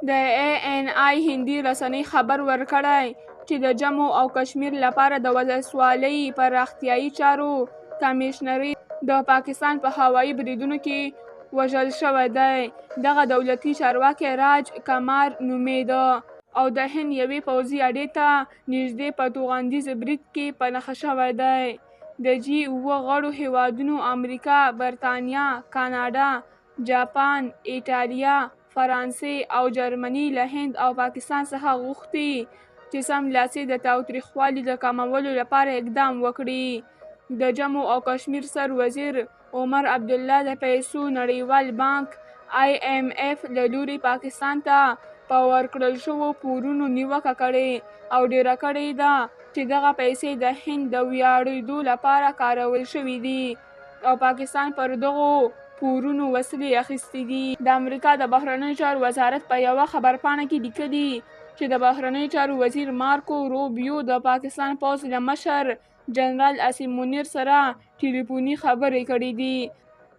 د اې این آی هندۍ رسنۍ خبر ورکړی چې د جمو او کشمیر لپاره د ولسوالۍ پراختیايي چارو کمیشنر د پاکستان په هوایي بریدونو کې وژل شوی دی. دغه دولتي چارواکی راج کمار نومېده او د هند یوې پوځي اډې ته نږدې په توغندیز برید کې په نښه شوی دی. د جي 7 غړو هېوادونو امریکا، برتانیا، کاناډا، جاپان، ایټالیا، فرانسې او جرمني له هند او پاکستان څخه غوښتي چې سملاسي د تاوتریخوالي د کمولو لپاره اقدام وکړي. د جمو او کشمیر سر وزیر عمر عبدالله د پیسو نړیوال بانک آی ایم ایف له لوري پاکستان ته په ورکړل شوو پورونو نیوکه کړې او ډېره کړې ده چې دغه پیسې د هند د ویاړېدو لپاره کارول شوې دي او پاکستان پر دغو پورونو وسلې اخیستې دي. د امریکا د بهرنیو چارو وزارت په یوه خبرپاڼه کې لیکلي چې د بهرنیو چارو وزیر مارکو روبیو د پاکستان پوځ له مشر جنرال عاصم منیر سره ټیلیفوني خبرې کړې دي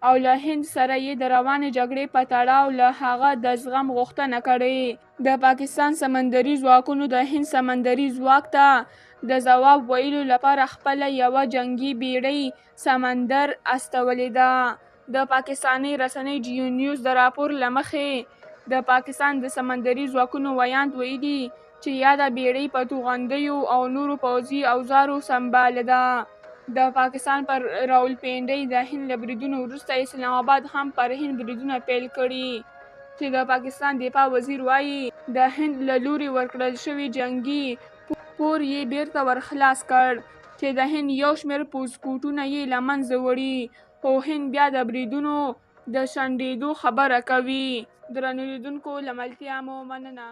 او له هند سره یې د روانې جګړې په تړاو له هغه د زغم غوښتنه کړې. د پاکستان سمندري ځواکونو د هند سمندري ځواک ته د ځواب ویلو لپاره خپله یوه جنګي بېړۍ سمندر استولې ده. د پاکستانۍ رسنۍ جیو نیوز د راپور له مخې، د پاکستان د سمندري ځواکونو ویاند ویلي چې یاده بېړۍ په توغندیو او نورو پوځي اوزارو سمباله ده. د پاکستان پر راولپنډۍ د هند له بریدونو وروسته اسلام اباد هم پر هند بریدونه پیل کړي چې د پاکستان دفاع وزیر وایي، د هند له لوري ورکړل شوی جنګي پور یې بېرته ورخلاص کړ چې د هند یو شمېر پوځکوټونه یې له منځه وړي، خو هند بیا د بریدونو د شنډېدو خبره کوي. درنو لیدونکو له ملتیا مو مننه.